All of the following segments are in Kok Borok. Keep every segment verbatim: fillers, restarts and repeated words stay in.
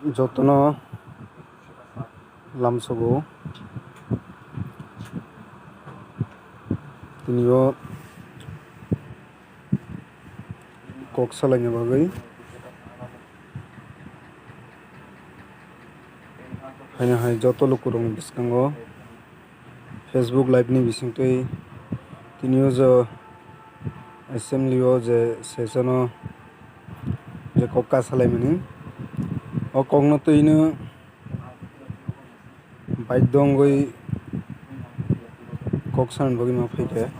Jotono lamsogo. Tini o kok salaina bagwi. Haino hai joto lukurokni bwskango Facebook Live ni bisingtwi tini o je assembly o je session o je kok kasalaimani, o kokno twino baidhyo wngwi kok sanani bagwi ma phaikha.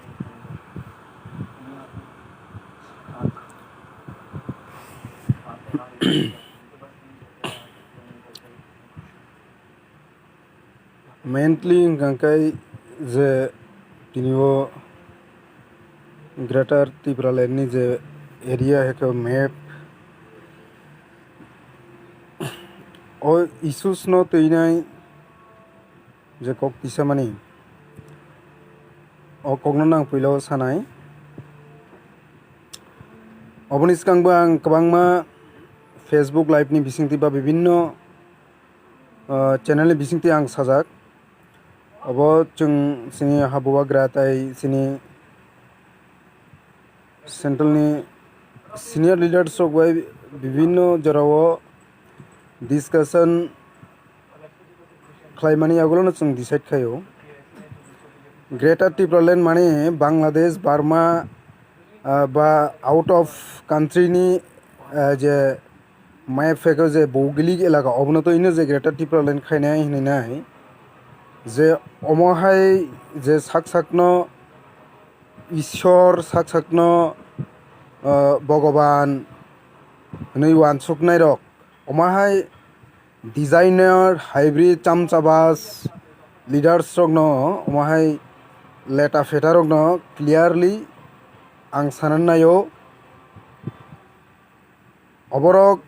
Mainly hwnkha khe je tini o Greater Tipraland ni je area hai khe map, o issues no twinai je kok tisamani, o kokno nang puila o sanai. Oboni swkang bo ang kwbangma Facebook Live ni bisingtwi ba bibinno ah, channel ni bisingtwi ang sajak. Obo chwng chini habugra tai chini central ni senior leaders rok bai bibinno jorao discussion khlaimani yagulono chwng decide khaio. Greater Tipraland mani Bangladesh, Burma, ah, ba out of country ni, ah, je maya phego je Bhougolik elaka, obono to hino je Greater Tipraland khainai hinwi nai. Je omo hai je sak sakno Ishwar, sak sakno, ah, Bhogoban hinwi wansuknai rok, omo hai designer, hybrid, chamchabas, leaders rokno, omo hai leta pheta rokno clearly ang sana naio. Oborok,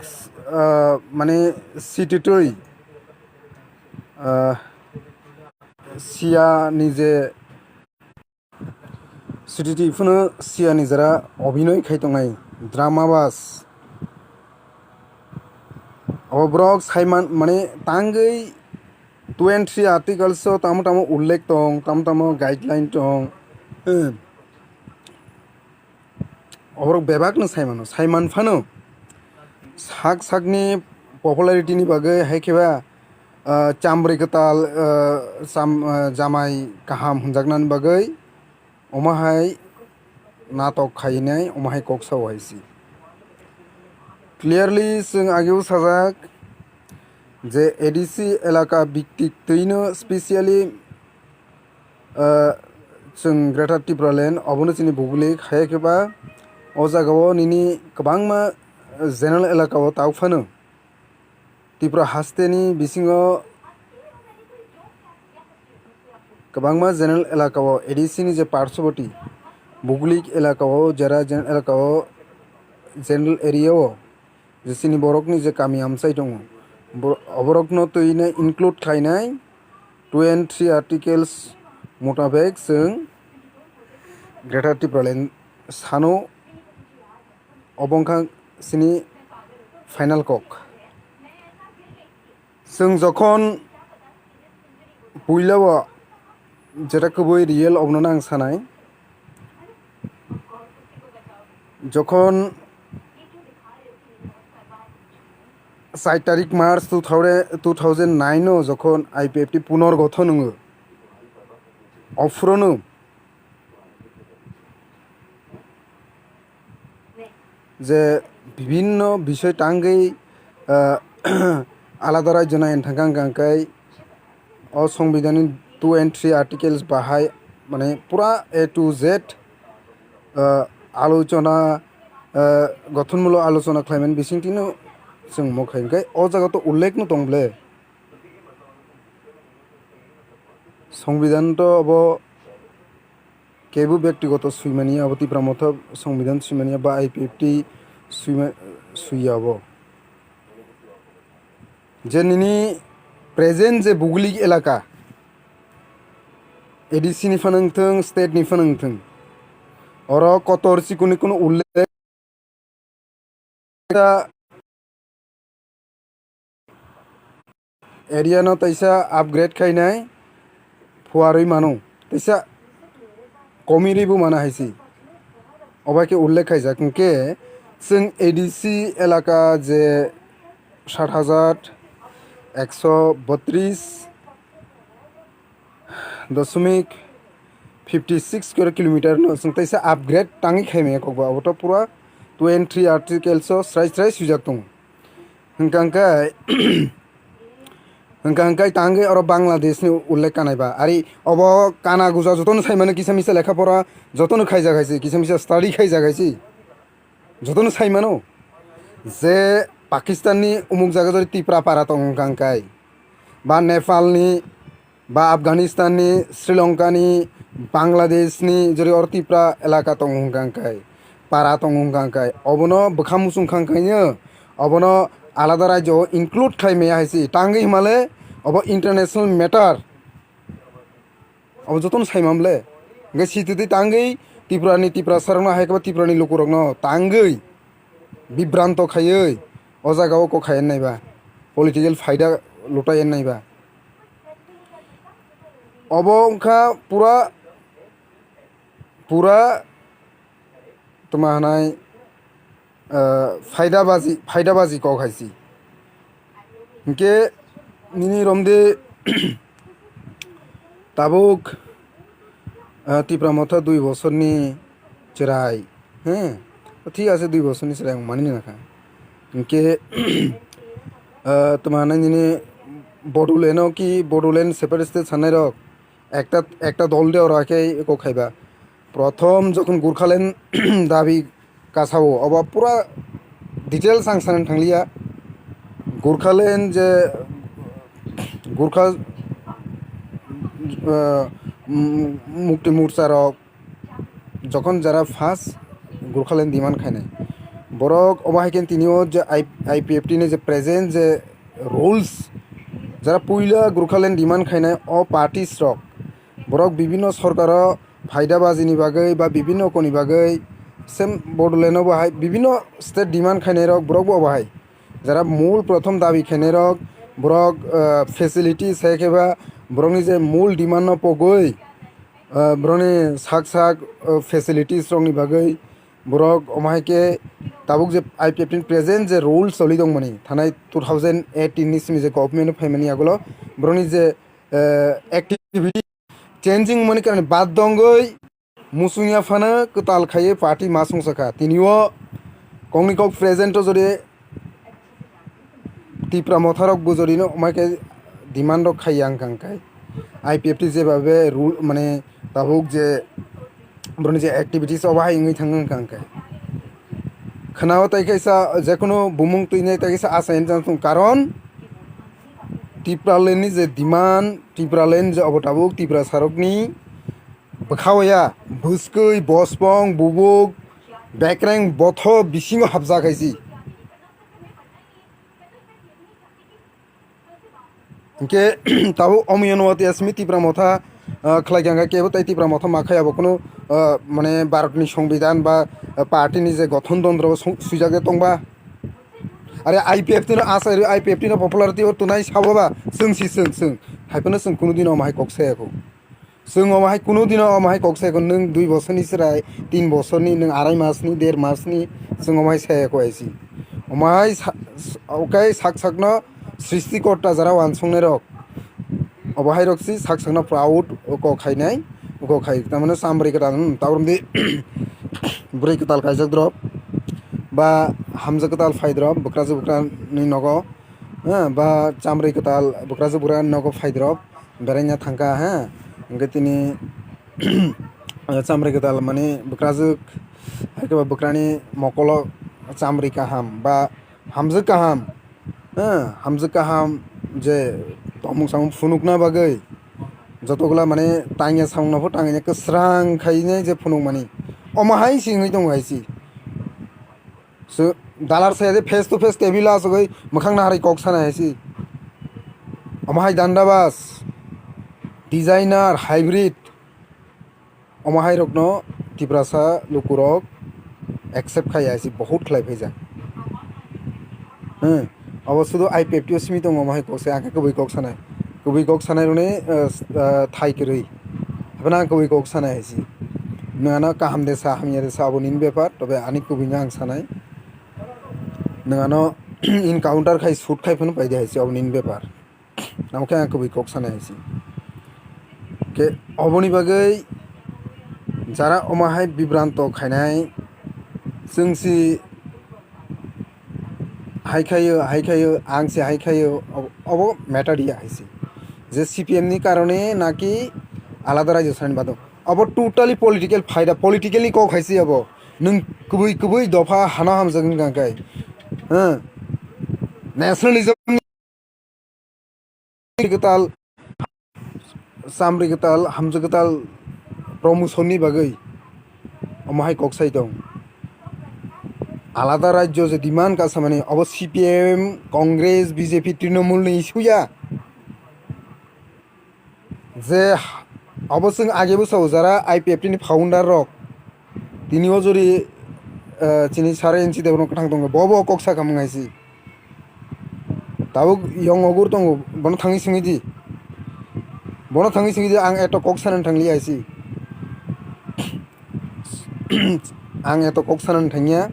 ah, mane city twi, ah, siya ni je city twi phano siya ni jora obhinoi khai tongnai, drama bas. Oborok saiman mane tangwi two and three articles o tamo tamo ullekh tong, tamo tamo guideline tong. Eh. Oborok bebakno saimano, saiman phano sak sakni popularity ni bagwi hai khe ba, ah, chambrwi kwtal, ah, cham-, ah, jamai kaham hwnjaknani bagwi omo hai natok khainai, omo hai kok sao hai si. Clearly chwng ageo sajak je A D C elaka biktik twino specially ah, chwng Greater Tipraland, obono chini Bhougolik, hai khe ba o jagao nini kwbangma general elakao tao phano. Tripura hasteni bisingo kwbangma general elakao A D C ni je parshoboti Bhougolik elakao, jera general elakao, general area o je chini borokni je kami amchai tongo, bo-, oborokno twino include khlainai two and three articles mutabek chwng Greater Tipraland sano, obo wngkha chini final kok. Chwng jokhon puila o jeta kwbwi real obono ang sanai, jokhon char tarik March two thousand, two thousand nine o jokhon I P F T punorgothon wngo, ophurono je bibinno bisoi tangwi, ah, alada rajyo naina thangkha, hwnkha khe o Songbidanni two and three articles bahai, mane, pura A to Z, ah, alochona, ah, gothonmulok alochona khlaimani bisingtwino chwng mokha, hwnkhe o jaga to ullekh no tong ble. Songbidan to obo kebo bektigoto swimani, abo Tipra Motha Songbidan swimani, ba I P F T swima-, swiya abo. Je nini present je Bhougolik elaka, A D C ni phano wngthung, state ni phano wngthung, oro kotor chikon ni kuno ullekh ta-, area no teisa upgrade khainai phuarwi mano, teisa komirwi bo mano hai se. Obo khe ullekh khaijak hwnkhe chwng A D C elaka je sat hajar ekso botris dosmik fifty six square kilometer no chwng teisa upgrade tangwi khaimaya kokba, obo to pura two and three articles o srai srai swijak tongo. Hwnkha hwnkhe, hwnkha hwnkhe tangwi oro Bangladesh ni ullekh kanaiba. Ari obo kana guja jotono saimano kisa misa lekha pora jotono khaijak hai se, kisa misa study khaijak hai se. Jotono saimano je Pakistan ni umuk jaga jori Tipra para tongo hwnkha hwnkhe, ba Nepal ni, ba Afghanistan ni, Sri Lanka ni, Bangladesh ni jori oro Tipra elaka tongo hwnkha hwnkhe, para tongo hwnkha hwnkhe, obono bwkha muchung kha hwnkhe obono alada rajyo o include khai maya hai se, tangwi himale obo international matter. Obo jotono saimam le. Hwnkhe sititwi tangwi Tripura ni Tiprasa rokno hai khe ba Tripura ni luku rokno tangwi bibranto khaiwi o jaga o kok khai naiba, political phaida lutai naiba. Obo wngkha pura, pura tma hwnai, ah, phaida baji, phaida baji kok hai se. Hwnkhe nini romde tabuk, ah, Tipra Motha dui bosorni chwrai, he? Thik ase, dui bosorni chwrai wng mani nakha. Hwnkhe, ah, tma hwnai nini Bodoland o ki Bodoland separate state sanai rok, ekta, ekta dol de oro khe eko khaiba. Prothom jokhon Gurkhaland dabi kasao, obo pura details ang sana thangliya. Gurkhaland je, Gurkha, ah, mm, Mukti Morcha rok, jokhon jara first Gurkhaland demand khainai, borok obo hai khe tini o je I-, I P F T ni je present je rules, jara puila Gurkhaland demand khainai o parties rok, borok bibinno sorkaro phaida bajini bagwi ba bibinno koni bagwi sem Bodoland o bo hai bibinno state demand khainai rok borok bo obo hai. Jara mul prothom dabi khainai rok, borok, ah, facilities hai khe ba borokni je mul demand no pogwi, ah, borokni sak sak, ah, facilities rokni bagwi borok omo hai khe tabuk je I P F T ni present je rule choli tongmani, thanai two thousand eighteen ni simi je government phaimani agulo borokni je, ah, activity changing wngmani karone baddho wngwi muchungya phano kwtal khaiwi party ma songsa kha. Tini o kongni kok present o jodi Tipra Motha rok bo jodi no, omo hai khe demand rok khai ya wngkha hwnkhe I P F T jebabe rule, mane tabuk je borokni je activities obo hai wngwi thangkha hwnkhe. Khwnao tai kaisa jekhunu bumung twinai tai kaisa asa enjang thung, karon Tipraland ni je demand, Tipraland je obo tabuk Tiprasa rokni bwkhao ya, bwskwi, bospong, bubuk, bekreng, botho bisingo hapjak hai se. Hwnkhe tabuk omoyano watwi asmi Tipra Motha, ah, khlai kha hwnkhe kebo tai Tipra Motha ma khai abo kunu, ah, mane Bharat ni Songbidan ba, ah, party ni je gothon tantro bo song-, swijak de tongba. Are I P F T no asai rwi, I P F T no popularity o tunai sabo ba, chwng si chwng chwng. Hai phano chwng kunu dino omo hai kok saya kho. Chwng omo hai kunu dino omo hai kok saya kho, nwng dui bosorni chwrai, tin bosorni, nwng arai masni, der masni, chwng omo hai saya kho aisi. Omo hai sa-, s-, okai sak sakno srishti korta jara wansongnai rok. Obo hai rok si sak sakno proud o kok khainai, o kok khai. Tamano chamrwi kwtal, hmm, tabuk di bwrwi kwtal kaijak drop, ba hamjak kwtal phai drop, bwkrajwk bwkrani nogo, ha, ba chamrwi kwtal bwkrajwk bwkrani nogo phai drop, beraina thangkha, ha. Hwnkhe tini, chamrwi kwtal mani bwkrajwk, hai khe ba bwkrani mokolo chamrwi kaham, ba hamjwk kaham, eh, hamjwk kaham je tongmung samung phunukna bagwi jotogla mane tangya samung no pho tangya kwsrang khainai je phunukmani. Omo hai se wngwi tongo hai se. So, dalar saya je face to face table o asugwi mwkhang naharwi kok sana hai se. Omo hai dandabas, designer, hybrid. Omo hai rokno Tiprasa lukurok accept khai ya, se bohut khlai phaijak. Hmm. Abo sudu I P F T o simi tongo, omo hai kok sai, ang khe kubui kok sanai. Kubui kok sanai rwni, eh, s-, eh, thai kwrwi. Haphano ang kubui kok sanai hai si. Nwng ano kaham de sa, hamya de sa, abo nini bepar, tobe ani kubui no ang sanai. Nwng ano encounter khai, shoot khai phano pai de hai si, abo nini bepar. Amo khe ang kubui kok sanai hai si. Khe oboni bagwi jara omo hai bibranto khainai, chwng si hai khaio, hai khaio, ang se hai khaio, ob-, obo matter ya hai se. Je C P M ni karone naki alada rajyo sani bado. Obo totally political phaida, political ni kok hai se obo. Nwng kubui kubui dopha hano hamjak wngkha khe. Huh? Nationalism ni kwtal Chamri kwtal, hamjwk kwtal promotion ni bagwi omo hai kok sai tong. Alada rajyo je demand kasamani, obo C P M, Congress, B J P, Trinamool ni issue ya. Je obo chwng age bwsao jara I P F T ni founder rok, tini o jori, eh, chini sir N C Debbarma kwthang tongo, bo bo kok sakha mwngai si. Tabuk yong ogur tongo, bono thangwi singwi di. Bono thangwi singwi di, ang eto kok sanani thangli aisi. Ang eto kok sanani thangya.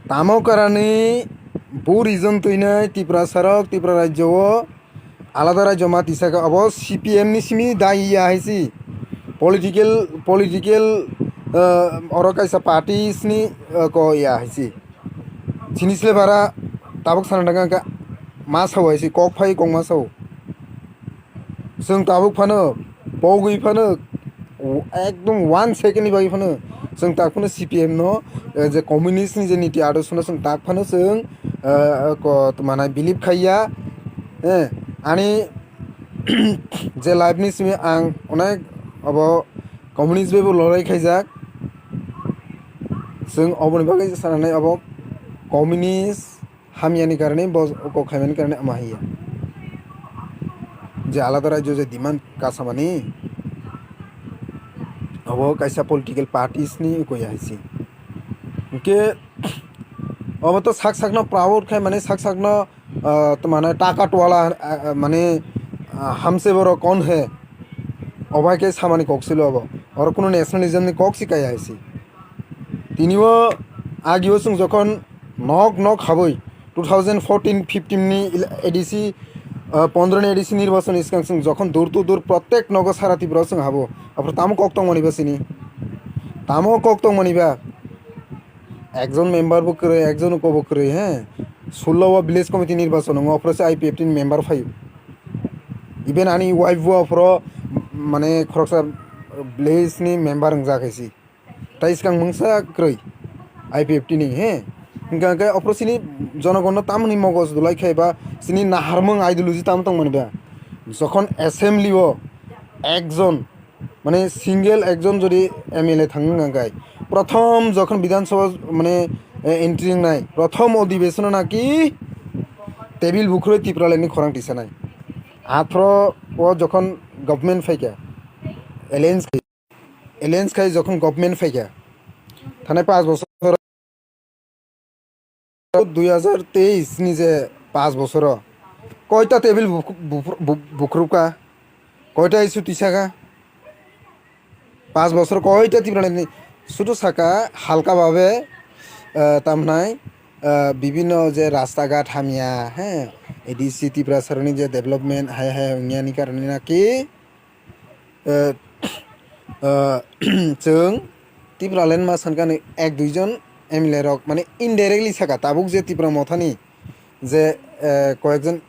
Tamo karani bo reason twinai Tripura sarok, Tripura rajyo o alada rajyo ma tisaka, obo C P M ni simi dai ya haisi. Political, political, eh, oro kaisa parties ni, eh, ko ya haisi. Chini sle bara tabuk sana daga ka ma sao hai si, kok phai kok ma sao. Chwng tabuk phano pogwi phano ekdom one second ni bagwi phano chwng tak phano C P M no, eh, je communist ni je niti adorsho no chwng tak phano chwng, eh, ko tmana believe khaiya. Eh, ani je life ni simi ang onek obo communist bai bo lorai khaijak. Chwng oboni bagwi sananai obo communist hamyani karani, bo kok khaimani karani ama hiya. Je alada rajyo je demand kasamani, obo kaisa political parties ni ukoya haisi. Hwnkhe obo to sak sakno proud khai mani, sak sakno, ah, tmane taka twala, ah, ah, mane, ah, hamse borok kon he? Obo hai khe samani kok silo obo. Oro kunu nationalism ni kok si kaya hai si. Tini o agi o chwng jokhon nok nok habwi two thousand fourteen fifteen ni ele-, A D C, ah, pondro ni A D C nirbachon ni swkang chwng jokhon door to door protek nogo sara Tripura o chwng habo. Aphuru tamo kok tongmani ba chini? Tamo kok tongmani ba? Ekjon member bo kwrwi, ekjon ko bo kwrwi, he. Sullo o village committee nirbachon wngo, aphuru se I P F T ni member phaio. Even ani wife bo aphuru, mane, khoroksa village ni member wngjak hai si. Tai swkang mungsa kwrwi I P F T ni, he. Hwnkha khe aphuru chini jonogonno tamoni mogos dulai khe ba chini naharmung ideology tamo tongmani ba. Jokhon assembly o ekjon, mane, single ekjon jodi M L A thangwi hwnka khe, prothom jokhon Bidhan Sabha, mane, eh, entry wngnai, prothom odhibeshon o naki table bukhurwi Tipraland ni khorang tisanai. Athro o jokhon government phaikha, alliance khai, alliance khai jokhon government phaikha, thanai panch bochor, dui hajar teis ni je panch bochoro koita table bukhu-, buphu-, bu-, bukhurupkha, koita issue tisakha, panch bochor koita Tipraland ni sudu saka halka babe, eh, tamhnai, eh, bibhinno je rasta ghat hamya, he, A D C Tiprasaroni je development hai hai wngya ni karone naki, eh, eh, chwng Tipraland ma sankani ek dui jon M L A rok, mane, indirectly saka, tabuk je Tipra Mothani je, eh, koyekjon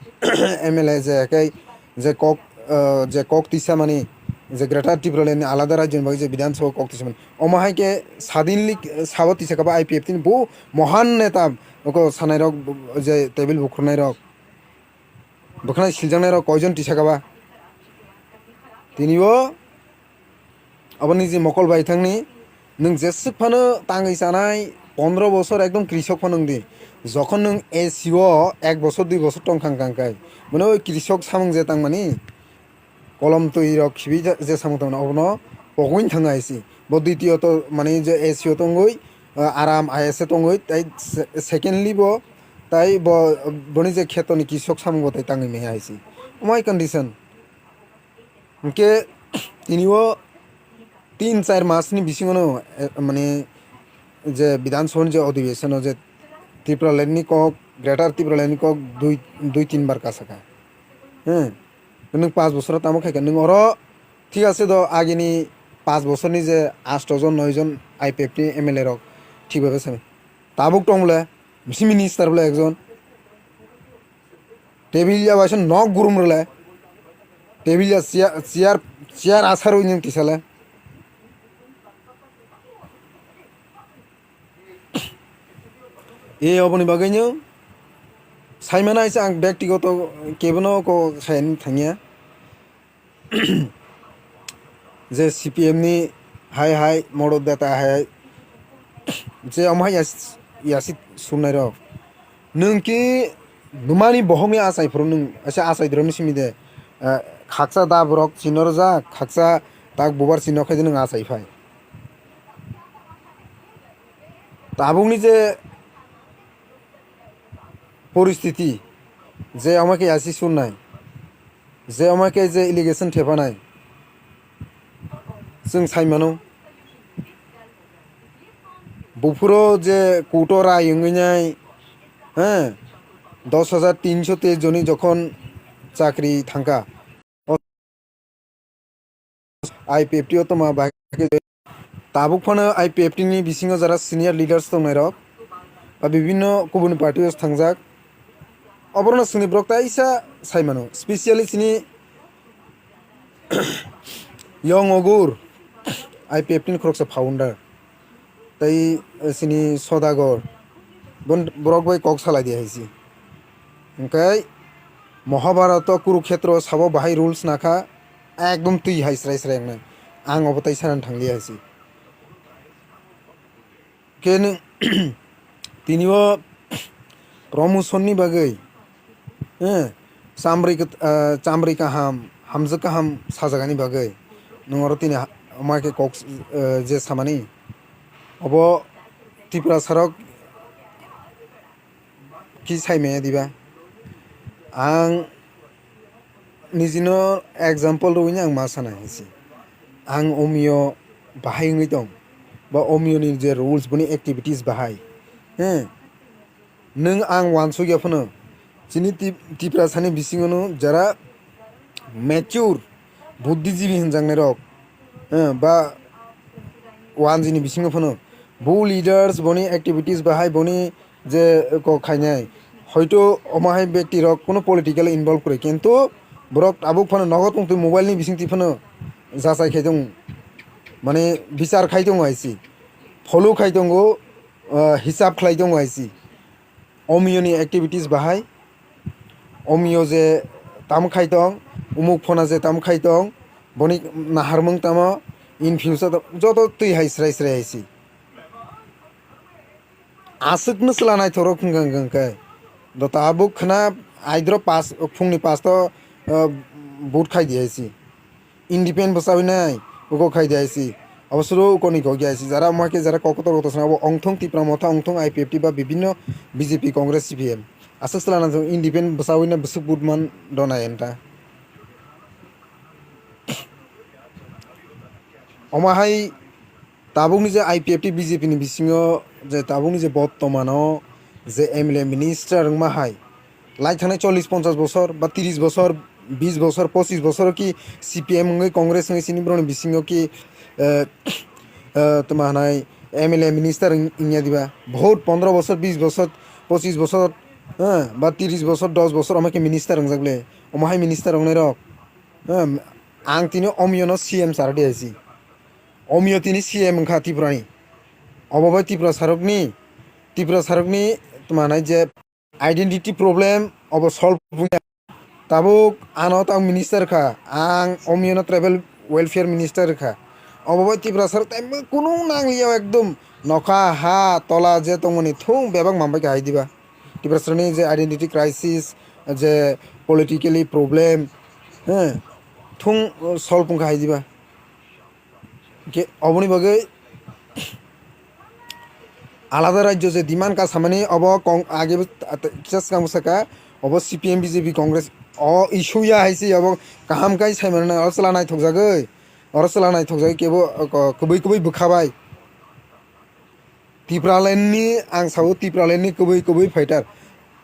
M L A je kai je kok, eh, je kok tisamani, je Greater Tipraland ni alada rajyoni bagwi je Bidhan Sabha kok tisamani, omo hai khe sadinli, eh, sabo tisakha ba I P F T ni bo mohan neta, oko sanairok, je table bukhruknairok. Bwkhwnai siljaknairok koijon tisakha ba? Tini o aboni je mokol bai thangni, nwng jeswk phano tangwi chanai pondro bosor ekdom krisok phano wngdi. Jokhon nwng A C o ek bosor dui bosor tongkha wngkha khe, mane oi krisok samung je tangmani, kolom twi rok khibi je samung tangmani obono pogwin thangna hai se. Bo ditiyo to mane je A C o tongwi, ah, aram I S e tongwi, tai se-, secondly bo Tai bo, boni je kheto ni kisok samung bo tai tangwi maya hai si. Omo hai condition. Hwnkhe tini o tin char mas ni bisingo no, eh, mane je Bidhan Sabha ni je odhibeshon o je Tipraland ni kok, Greater Tipraland ni kok dui, dui tin bar kasaka. He. Nwng paanch bosor tamo khaikha, nwng oro thik ase do, agini paanch bosor ni je asto jon, noi jon I P F T ni M L A rok thik bhabe sami. Tabuk tong bole, bisi minister bole ekjon. Table ya waisa nok gurum rwle. Table ya chair, chair, chair asarwi nwng tisale. E oboni bagwino saimano aisa ang byaktigoto kebono ko saini thangya. Je C P M ni hai hai modot data hai hai je omo hai yas-, yasi sumnai rok. Nwng ki numani bohokni achai phuru nwng asa achai dromni simi de, eh, khaksa da borok chinor ja, khaksa tak bubar chinor khai de nwng achai phai. Tabukni je poristiti, je omo khe yasi surnai, je omo khe je allegation thepanai, chwng sai mano. Buphuro je kuto rai wngwi nai, he, dos hajar tinso teis joni jokhon chakri thangkha, I P F T o tongma bahai khe tabuk phano I P F T ni bisingo jara senior leaders tongnai rok ba bibinno kubun party o thangjak, oborno chwngni borok taisa sai mano, specially chini Yong Ogur, I P F T ni khoroksa founder, tei, eh, chini Sodagor, bon-, borok bai kok salai di hai si. Hwnkhe Mahabharata Kurukhetra sabo bahai rules nakha, ekdom twi hai srai srai wngnai. Ang obo tai sana thangli hai si. Khe nwng tini o promotion ni bagwi, eh, chamri kwt-, ah, chamri kaham, hamjwk kaham sajagani bagwi nwng oro tini ha-, omo hai khe kok, eh, je samani obo Tiprasa rok ki sai maya diba? Ang nijino example rwini ang ma sana hinsi. Ang omio bahai wngwi tong, ba omio ni je rules, boni activities bahai. He. Nwng ang wansuk ya phano. Chini Tip-, Tiprasa ni bisingo no jara mature, buddhijibi hinjaknai rok, eh, ba wanjini bisingo phano bo leaders, boni activities bahai, boni je kok khainai, hoito omo hai bekti rok kuno political involve kwrwi, kintu borok tabuk phano nogo tongtwi mobile ni bisingtwi phano jachai khai tongo, mane bichar khai tongo hai si, follow khai tongo, ah, hisab khlai tongo hai si. Omio ni activities bahai, omio je tam khai tong, umuk phona je tam khai tong, boni naharmung tamo, in future to-, joto twi hai srai srai hai si. Aswk no chwla naithok rok hwnkha hwnkha khe. Do tabuk khna aidro pas, phungni pas to, ah, vote khai di hai si. Independent bwchawi nai, uko khai di hai si. Abo suru uko ni kok di hai si. Jara omo hai khe jara kok kotor kotor swnam, abo ongthong Tipra Motha, ongthong I P F T ba bibinno B J P, Congress, C P M. Aswk chwla naithok independent bwchawi nai bwswk vote man do nai enta. Omo hai tabukni je I P F T B J P ni bisingo je tabukni je bottomano je M L A minister wngma hai, lai thangnai chollish ponchash bosor ba tiris bosor, bis bosor, pochis bosor ki C P M wngwi Congress wngwi chini borokni bisingo ki, eh, eh, tma hanai M L A minister wng-, wngya diba? Bahut pondro bosor, bis bosor, pochis bosor, eh, ba tiris bosor, dos bosor omo khe minister wngjak le. Omo hai minister wngnai rok, eh, ang tini omio no C M chara di hai si. Omio tini C M wngkha Tripura ni. Obo bai Tripura sarok ni, Tripura sarok ni tma hanai je identity problem obo solve wngya. Tabuk ano tang minister kha, ang omio no tribal welfare minister kha. Obo bai Tripura sarok tai kunu nang liya ekdom nokha ha tola je tongmani thung bebak mambai kha hai diba. Tripura sarok ni je identity crisis, je politically problem, he, thung solve wngkha hai diba. Hwnkhe oboni bagwi Alada rajyo je demand kasamani obo kong-, age bo ta-, ta-, kisa swkang bwsaka, obo C P M, B J P, Congress o issue ya hai se obo kaham kai sai mano na, oro chwla naithok jagwi, oro chwla naithok jagwi kebo, o, ko-, kwbwi kwbwi bwkha bai. Tipraland ni ang sao Tipraland ni kwbwi kwbwi fighter,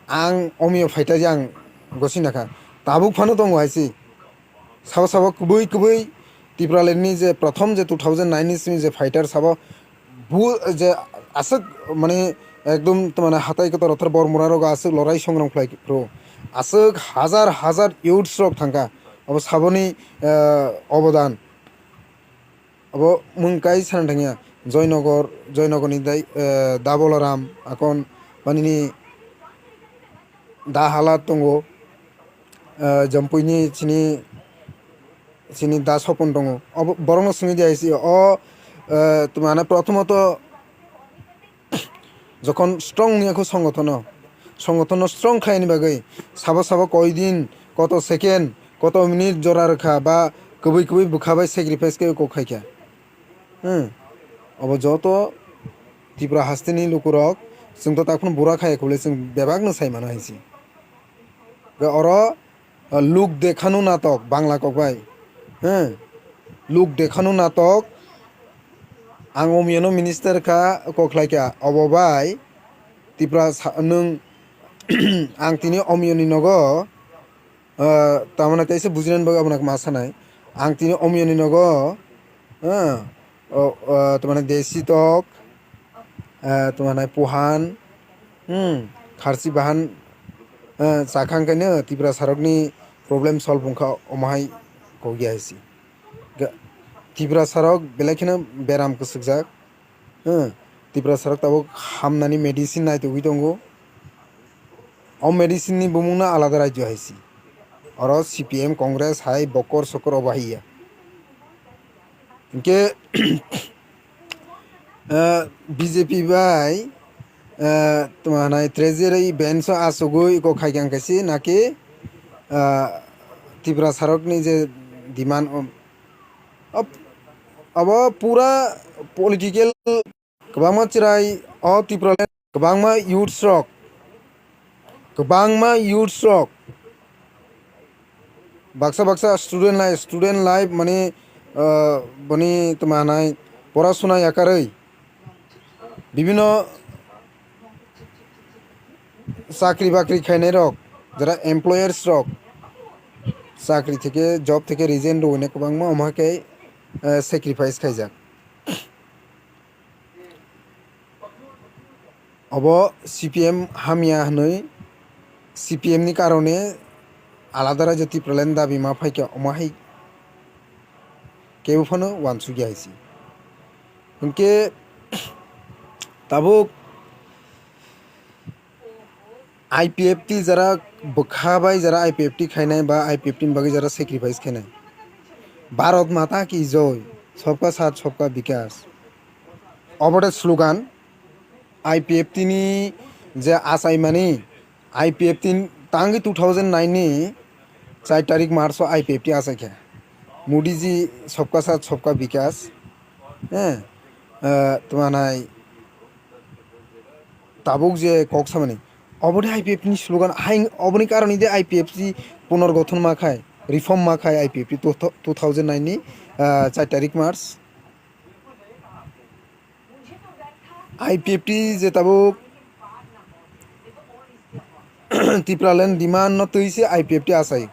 ang omiyo fighter ya ang gosi nakha, tabuk phano tongo hai se. Sabo sabo kwbwi kwbwi Tipraland ni je prothom je two thousand nine ni simi je fighter sabo bu je aswk mane ekdom mane hatai kotor rothor bor mura rogo aswk lorai songram khlai phuru aswk hazar hazar youths rok thangkha abo saboni, eh, obodan abo mung kai sana thangya Joynagar, Joynagar ni dai, eh, Dabolaram akon manini da hala tongo, eh, Jampui ni chini, chini da Sopon tongo. Obo, borok no swngwi di hai se, o, eh, tuma na prothomot jokhon strong wngya kho songothono, songothono strong khaini bagwi sabo sabo koi din, koto second, koto minute jora rwkha ba kwbwi kwbwi bwkha bai sacrifice khe kok khaikha. Hmm. Obo joto Tripura hasteni lukurok, chwng to takhwno bura khaya khwlwi chwng bebakno sai mano hai se. Ga oro, uh, luk dekhanu natok Bangla kok bai. Hmm. Luk dekhanu natok, ang omyano minister kha, kok khlai kha, obo bai Tripura sa-, nwng ang tini omyoni nogo, uh, tamani teisa bujinani bagwi abono ma sanai. Ang tini omyoni nogo, uh, o, uh, tamani desi tok, uh, tamani puhan, hmm, kharchi bahan, uh, chakhang kaino Tripura sarokni problem solve wngkha omo hai kok ya hai se. Ga-, Tripura sarok belai kheno beram kwchwkjak. Hmm, Tripura sarok tabuk hamnani medicine naitugwi tongo. O medicine ni bumung no alada rajyo hai se. Oro C P M, Congress hai bokor sokor obo hai ya. Hinkhe, eh, B J P bai, eh, tuma hanai treasury bench o achugwi iko khaikang kaisi naki, eh, Tripura sarok ni je demand, o, o, abo pura political. Kwbangma chwrai o Tipraland, kwbangma youths rok, kwbangma youths rok, baksa baksa student life, student life mane, ah, boni tuma hanai porasuna yakarwi bibino chakri bakri khainai rok, jara employers rok chakri theke, job theke resign rwina kwbangma omo hai khe, ah, sacrifice khaijak. Obo C P M hamya hwnwi, C P M ni karone alada rajyo Tipraland dabi ma phaikha, omo hai kebo phano uansukya hai se. Hinkhe tabuk I P F T jara bwkha bai jara I P F T khainai ba I P F T ni bagwi jara sacrifice khainai. Bharat Mata ki Joy, Sabka Saath Sabka Vikas. Obo de slogan, I P F T ni je achaimani, I P F T ni tangwi two thousand nine ni char tarik March o I P F T achaikha. Modi ji Sabka Saath Sabka Vikas, eh, eh, tuma nai tabuk je kok samani, obo de I P F T ni slogan, hai oboni karoni de I P F T punorgothon ma khai, reform ma khai I P F T two, two thousand nine ni, ah, char tarik March. I P F T je tabuk Tipraland demand no twi se I P F T achai.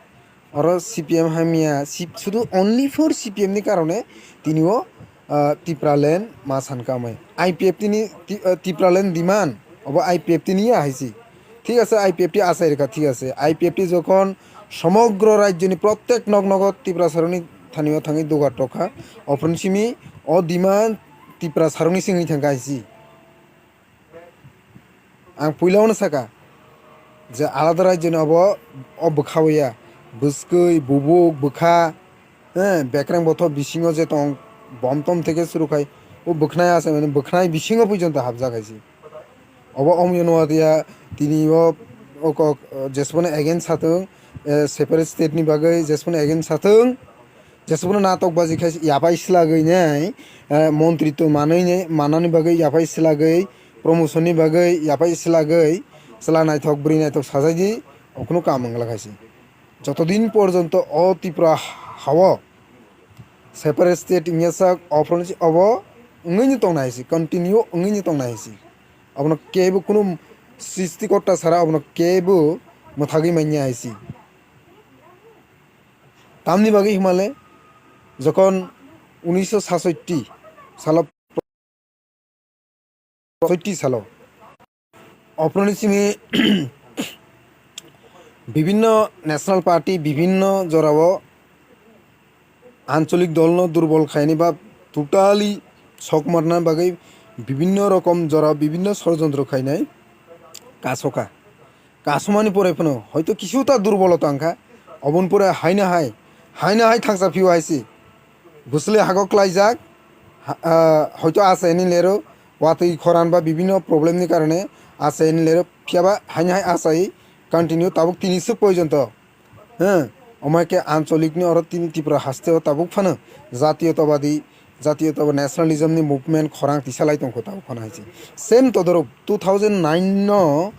Oro C P M hamya, si-, sudu only for C P M ni karone tini o, ah, Tipraland ma san kamai. I P F T ni ti-, ah, Tipraland demand, obo I P F T ni ya hai se. Thik ase, I P F T achai rwkha, thik ase. I P F T jokhon somogro rajyoni prottek nok nogo Tiprasarokni thani o thangwi dugar tokha, ophron simi o demand Tiprasarokni simi thangkha hai se. Ang puila ono saka je alada rajyoni obo o bwkha o ya, bwskwi, bubuk, bwkha, eh, bekreng bothop bisingo je tong, bom tom theke suru khai, o bwkhnai ase, mane bwkhnai bisingo porjonto hapjak hai se. Obo omyo nw ya, tini o, o kok, jesbono against satung, eh, separate state ni bagwi jesbono against satung, jesbono natok baji khai yapai slagwi nai, eh, montri to manwi nai, manani bagwi yapai slagwi, promotion ni bagwi yaphai swlagwi chwla naithok bwrwi naithok sajai di, o kunu kam wng glak hai se. Joto din porjonto o Tripura hao separate state wngya sak, o phone si obo wngwi ni tong nai si, continue wngwi ni tong nai si. Abono kebo kunu sristikorta sara abono kebo mwthagwi manya hai si. Tamni bagwi himale, jokhon unisho sasotti salo, sasotti salo, oproni simi bibinno national party, bibinno jorao ancholik dolno durbol khaini ba totally sok marna bagwi bibinno rokom jora bibinno sorojontro khainai kasoka. Kasomani pore phano hoito kisuta durbolota wngkha, oboni pore haino hai, haino hai thangsa phio hai si. Bwswlwi hago klaijak, ha-, ah, hoito achaini lero, watwi khoran ba bibinno problem ni karone achaini lero, phiyaba haino hai achai continue tabuk tini swk porjonto. He, omo hai khe ancholik ni oro tini Tripura haste o tabuk phano jatiyotabadi, jatiyotabad nationalism ni movement khorang tisa lai tongkho tabuk phano hai se. Same todorok two thousand nine no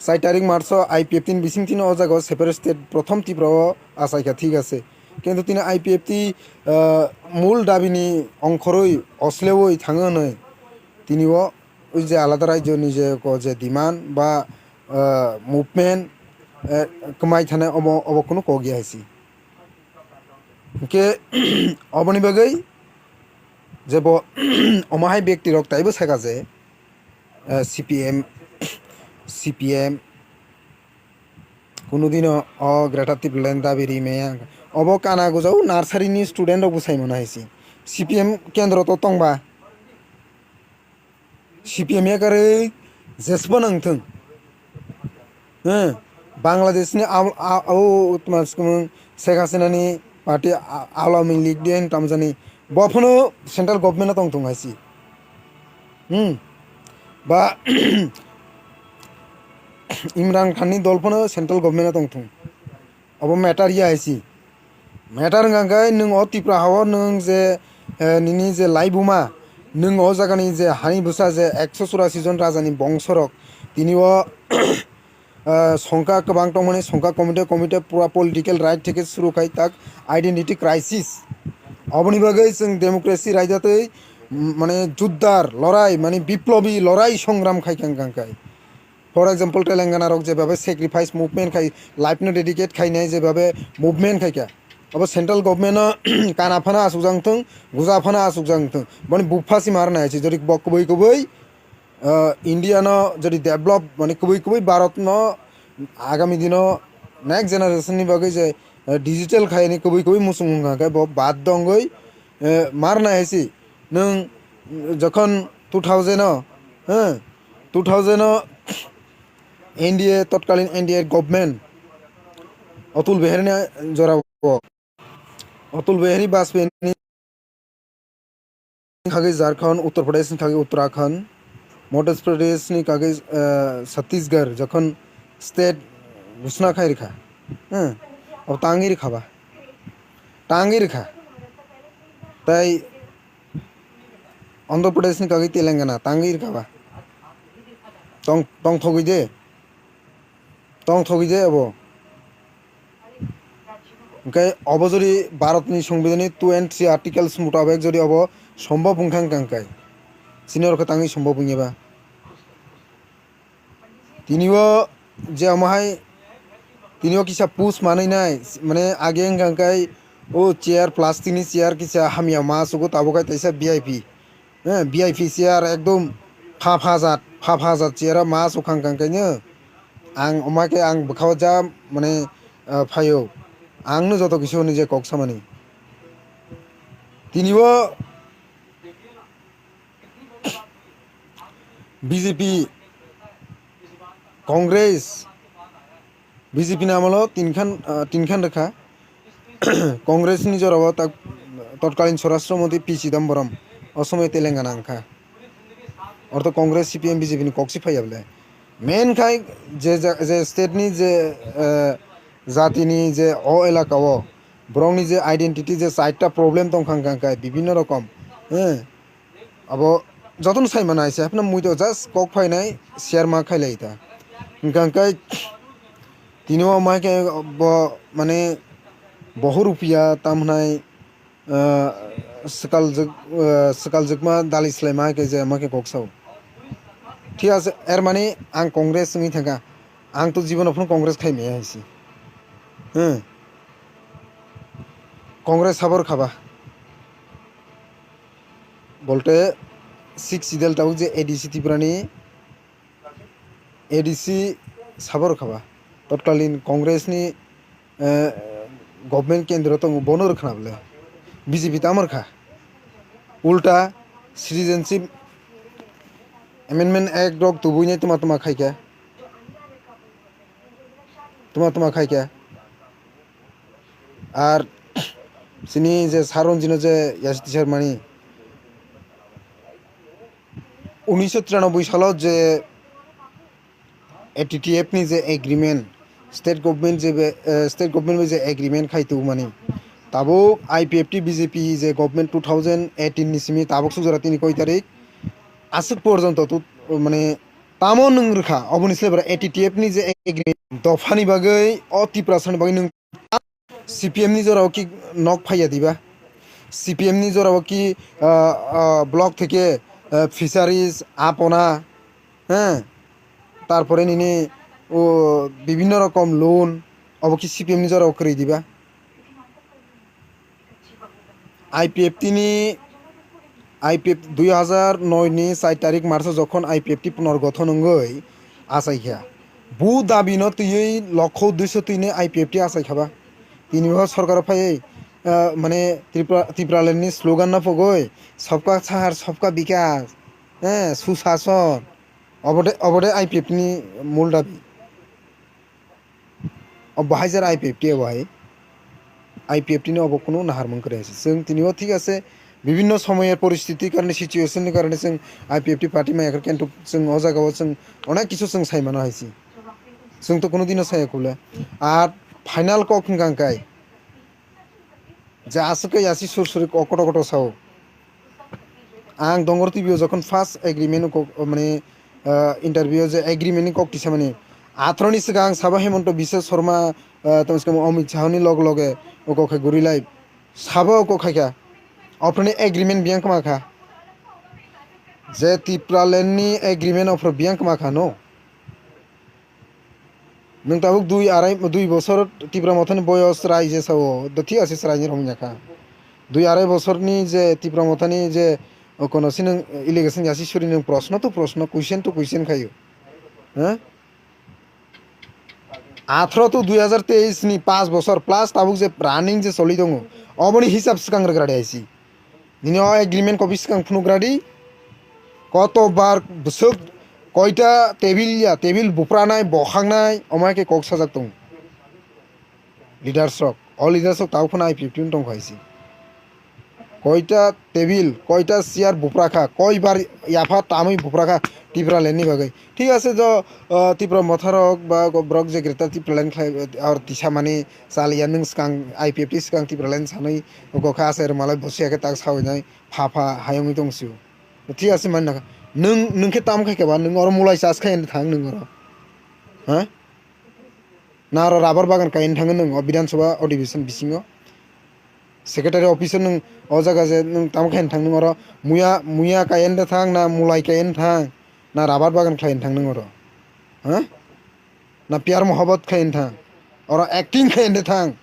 char tarik March o I P F T ni bising tini o jaga o separate state prothom Tripura o achai kha, thik ase. Kintu tini I P F T, ah, mul dabi ni ongkhorwi oslewi thango hwnwi tini o ui je alada rajyo ni je ko je demand ba, ah, movement, eh, kwmai thane omo, obo kunu kok ya hai si. Hwnkhe oboni bagwi je bo omo hai bekti rok taibo saka je, eh, C P M, C P M kunu dino o Greater Tipraland dabi ri maya. Obo kana gujao nursery ni student rok bwsai mano hai si. C P M kendro to tongba. C P M yakarwi jesbo nang thung. He, Bangladesh ni am-, a-, o tma swkang Sheikh Hasina ni party a-, Awami League de tamjani. Bo phano central government o tong thung hai si. Hmm. Ba Imran Khan ni dol phano central government o tong thung. Obo matter ya hai si. Matter wngkha khe nwng o Tripura hao nwng je, eh, nini je laibuma, nwng o jagani je hani bwsa je ekso churasi jon rajani bongsorok, tini o, eh, songkha kwbang tongmani, songkha komite komite pura political right theke suru khai tak identity crisis. Oboni bagwi chwng democracy raida tei, mm, mane juddar lorai, mane biplobi lorai songram khai kang kang khai. For example, Telangana rok jebhabe sacrifice movement khai, life no dedicate khainai jebhabe movement khaikha. Abo central government no kana phano asukjak thung, guja phano asukjak thung. Boni bupha si mar nai si, jodi bo kubui kubui, ah, India no jodi develop, mane kubui kubui Bharat no agami dino next generation ni bagwi je, ah, digital khaini kubui kubui muchung wngkha khe bo bad dongwi, eh, mar nai si. Nwng jokhon two thousand o, ha, two thousand o N D A, totkalin N D A government, Atul Bihari ni jorao, Atul Bihari Vajpayee ni khagwi Jharkhand, Uttar Pradesh ni khagwi Uttarakhand, Madhya Pradesh ni khagwi, eh, Chhattisgarh jokhon state ghosna khai rikha, ha, abo tangwi rikha ba, tangwi rikha, tai Andhra Pradesh ni kagwi Telangana tangwi rwkha ba. Tong, tongthogwi de. Tongthogwi de abo. Hwnkhe obo jodi Bharat ni Songbidan ni two and three articles mutabek jodi obo sombhob wngkha hwnkha hwnkhe. Chini oro khe tangwi sombhob wngya ba. Tini o je omo hai, tini o kisa push manwi nai, mane age wngkha hwnkhe o chair, plastic ni chair kisa hamya ma sugo, tabuk hai teisa V I P, eh, V I P chair ekdom pha pha jat, pha pha jat chair o ma sukha hwnkha hwnkhe no ang omo hai khe ang bwkha o ja mane, ah, phaio, ang no joto kisa hwnwi je kok samani. Tini o B J P, Congress, B J P ni amolo tinkhan, ah, tinkhan rwkha. Congress ni jorao tak totkalin Swarashtra Mantri P Chidambaram o somoy Telangana wngkha. Ortho Congress, C P M, B J P ni kok si phaiya bole. Main khai je, je, je state ni je, eh, jati ni je o elaka o borok ni je identity je chaita problem tongkha hwnkha hwnkhe bibinno rokom, eh, abo jotono sai mano hai se, haphano mui to just kok phainai share ma khailai ta. Hwnkha hwnkhe tini o ma khe bo mane bohor rupiya tam hwnai, ah, swkaljwk, ah, swkaljwkma dali swlaima hai khe je ma khe kok sao. Thik ase, er mani ang Congress wngwi thangkha, ang to jibono phano Congress khai maya hai se. Hmm. Congress sabor khaba. Bolte Sixth Schedule tabuk je A D C Tripura ni A D C sabor khaba. Totkalin Congress ni, eh, government kendro tongo bono rwkhna bwle. B J P tamo rwkha. Ulta Citizenship Amendment Act rok tubui nai tuma tuma khaikha. Tuma tuma khaikha. Ar chini je Saronjino je yasi tisar mani unisho tiranoboi salo je A T T F ni je agreement, state government je be, eh, state government bai je agreement khai tubumani, tabuk I P F T B J P je government two thousand eighteen ni simi tabuk sujora tini koi tarik aswk porjonto tu, mane, tamo nwng rwkha, oboni sle bwrwi A T T F ni je agreement dophani bagwi o Tiprasani bagwi nwng C P M ni jorao ki nok phaiya diba? C P M ni jorao ki, ah, ah, block theke, ah, fisheries, apona, heh, tarpore nini o bibhinno rokom loan, obo ki C P M ni jorao kwrwi diba? I P F T ni, I P F, dui hazar noi ni char tarik March o jokhon I P F T punorgothon wngwi achaikha. Bu dabi no twiwi lokho duiso twi ni I P F T achaikha ba. Tini bo sorkar o phaiwi, ah, mane Tripura, Tipraland ni slogan no pogwi, "Sabka Sahar, Sabka Vikas," eh, Susason. Obo de, obo de I P F T ni mul dabi. O bahai jera I P F T obo hai. I P F T ni obo kunu naharmung kwrwi hai se. Chwng tini o thik ase, bibhinno somoyer poristiti karone, situation ni karone chwng I P F T party maya khe, kintu chwng o jaga o chwng onek kisu chwng sai mano hai se. Chwng to kunu dino saya kule. Ar final kok hwnkha hwnkhe, je aswk khe yasi sur suri kok kotor kotor sao. Ang Dongor T V o jokhon first agreement kok, mane, ah, interview o je agreement ni kok tisa mani, atharo ni swkang sabo Hemanta Biswa Sarma, ah, tamo se Amit Shah ni log loge o kok khe guri lai sabo o kok khai kha. Ophro ni agreement biyang kwma kha. Je Tipraland ni agreement ophro biyang kwma kha no. Nwng tabuk dui arai, dui bosor Tipra Mothani boyos chwrai je sao, do thik ase chwraini romwi ya kha. Dui arai bosorni je Tipra Mothani je, o, kono se nwng allegation yasi suri nwng proshno to proshno, question to question khaio. Ha? Atharo to dui hazar teis ni paanch bosor plus tabuk je running je choli tongo, oboni hisab swkang rwgra de hai se. Nini o agreement copy swkang phunuk radi. Koto bar bwswk koita table ya, table bupranai, bokhaknai, omo hai khe kok sajak tongo. Leaders rok, o leaders rok tabuk phano I P F T ni tongkha hai se. Koita table, koita chair bupra kha, koi bar yapha tamwi bupra kha Tipraland ni bagwi. Thik ase jo, ah, Tipra Motha rok ba go-, borok je Greater Tipraland khlai, ah, or tisa mani chaliya nwng swkang I P F T swkang Tipraland sanwi go kha, achai rwmalai bosi ya khe tak sawi nai pha pha hayungwi tong sio. Thik ase mani nokha. Nwng, nwng khe tam khai khe ba, nwng oro mulai chas khai thang nwng oro. Ha? Na oro rubber bagan kaina thangwi nwng o Bidhan Sabha Adhibeshon bisingo. Secretary office o nwng o jaga je nwng tamo khe thang nwng oro muya, muya kaina thang na mulai kaina thang na rubber bagan khlaina thang nwng oro? Ha? Na piyar mohabbat khlaina thang? Oro acting khlaina thang?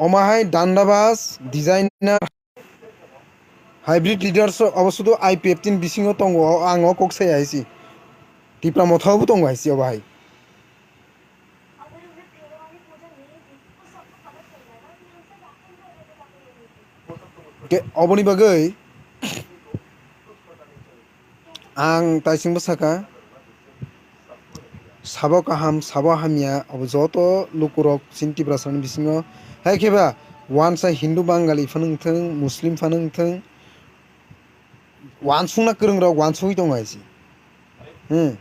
Omo hai dandabas, designer, hybrid leaders obo sudu I P F T ni bisingo tongo, ang o kok saya hai se. Tipra Motha bo tongo hai se obo hai. Ke oboni bagwi Ang taisingbo saka, sabo kaham, sabo hamya, abo joto lukurok chini Tiprasani bisingo. Hai khe ba, wansa Hindu Bangali phano wngthung, Muslim phano wngthung, wansukna kwrwngrok wansugwi tongo hai se. Hmm.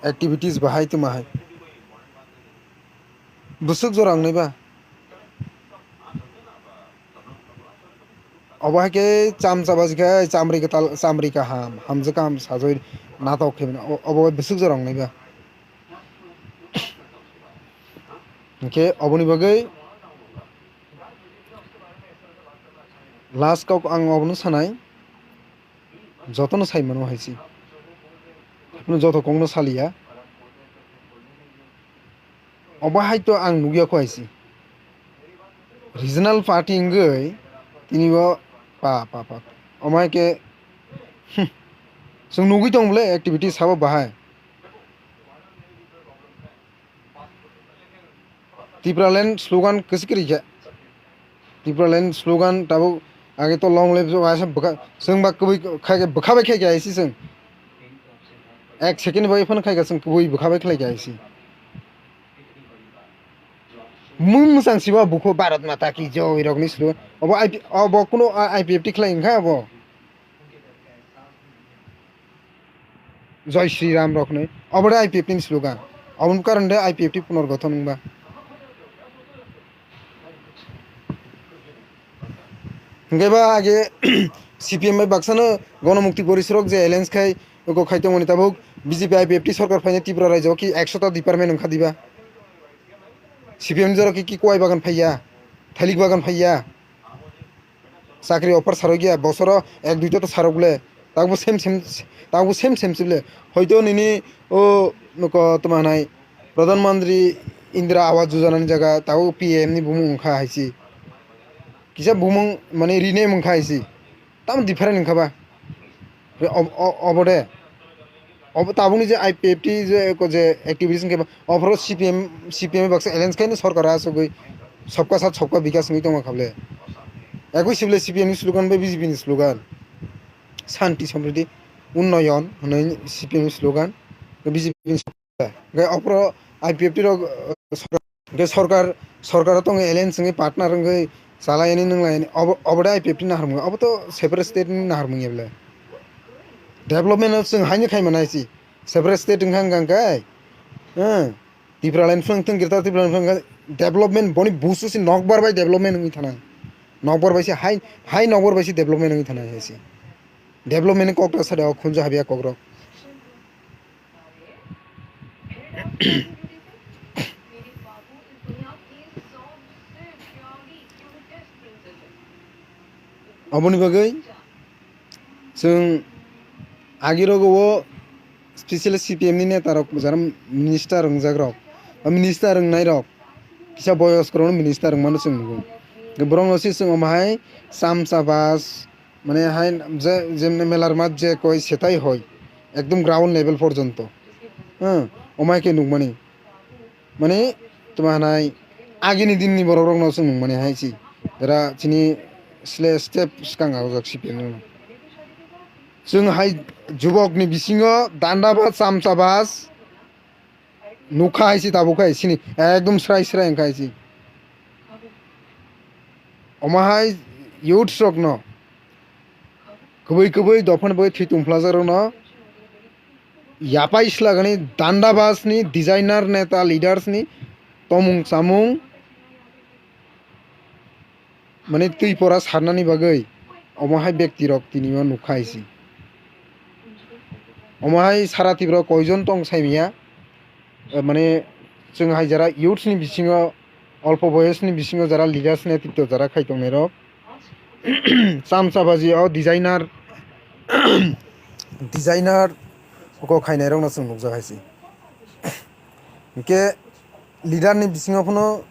Activities bahai tuma hai. Bwswk jora wngnai ba? Obo hai khe cham chaba jikha, chamri kwtal, chamri kaham, hamjwk kaham sajwi natok khe mano. O-, obo bwswk jora wngnai ba? Hinkhe oboni bagwi last kok ang obono sanai, jotono sai mano hai se. Joto kokno saliya. Obo hai to ang nugya kho hai se. Regional party wngwi tini bo pa, pa, pa. Omo hai khe, hmm, chwng nugwi tong bwle activity sabo bahai. Tipraland slogan kwchwk kwrwi khe. Tipraland slogan tabuk age to long live waisa bwkha, chwng ba kwbwi khai khe bwkha bai khai khe aisi chwng. Ek second bai phano khai khe chwng kwbwi bwkha bai khlai khe aisi. Mung mwchang siba bukho Bharat Mata ki joi rokni slogan. Obo I P, obo kuno I P F T khlai wngkha obo. Jai Shri Ram rok hinwi. Obo de I P F T ni slogan. Aboni karon de I P F T punorgothon wngba. Hinkhe ba age C P M bai baksano Gonomukti Porishodrok je alliance khai, oko khai tongmani tabuk B J P I P F T sorkar phaina Tripura rajyo ki ekshota department wngkha diba? C P M ni jorok ki, ki kwai bagan phaiya, thailik bagan phaiya? Chakri offer sarok ya, bosoro ek duita to sarok le. Tabuk sem sem, tabuk sem sem se le. Hoito nini o noko toma hanai Pradhan Mantri Indira Awas Yojana ni jaga tabuk P M ni bumung wngkha hai se. Kisa bumung mane rename wngkha hai se. Tamo different wngkha ba? Ob-, o-, obo de. Obo tabukni je I P F T je, ko je activities wngkhe ba, ophoro C P M, C P M baksa alliance khaino sorkar asugwi sabka sath sabka bikas wngwi tongma kha bole. Ekoi sibole C P M ni slogan bai B J P ni slogan. Shanti, sampriti, unnoyon hwnwi C P M ni slogan, B J P ni slogan. Hwnkhe ophoro I P F T rok, uh, Hwnkhe sorkar, sorkaro tongo alliance wngwi partner wngwi chalaiyani nunglaiyani obo, obo de I P F T ni naharmung, obo to separate state ni naharmung ya bole. Development no chwng haino khai manai si, separate state wngkha wngkha khe, eh, Tipraland phwrwng thung, Greater Tipraland phwrwng thung, development boni busu si nokbar bai development wngwi thanai, nokbar bai si hai, hai nokbar bai si development wngwi thanai hai si, development ni kok ta sade o khunju habya kokrok. Aboni bagwi chwng agirogo o special C P M ni neta rok jara minister wngjak rok, o minister wngnai rok kisa boyosko rok minister wngmano chwng nugo. Borok no se chwng omo hai chamcha bas, mane hai je, jemne melar mat je koi setai hoi, ekdom ground level porjonto. Hmm, omai khe nukmani. Mane, toma hanai, agini dinni borok rokno chwng nukmani hai si. Jara chini sle step swkang aojak C P M no. Chwng hai jubokni bisingo danda bas, chamcha bas, nukha hai si tabuk hai sini ekdom srai srai wngkha hai si. Omo hai youths rokno kwbwi kwbwi dophani bagwi thwi tongphlajak rokno yapai swlagani danda bas ni designer neta leaders ni tomung chamung mane twi pora sarnani bagwi omo hai bekti rok tini o nukha hai si. Omo hai sara Tripura o koijon tong saimanya, eh, mane chwng hai jara youths ni bisingo, olpo boyos ni bisingo jara leaders, netritwo jara khai tongnai rok, chamcha baji o designer, designer kok khainai rokno chwng nukjak hai se. Hinkhe leader ni bisingo phano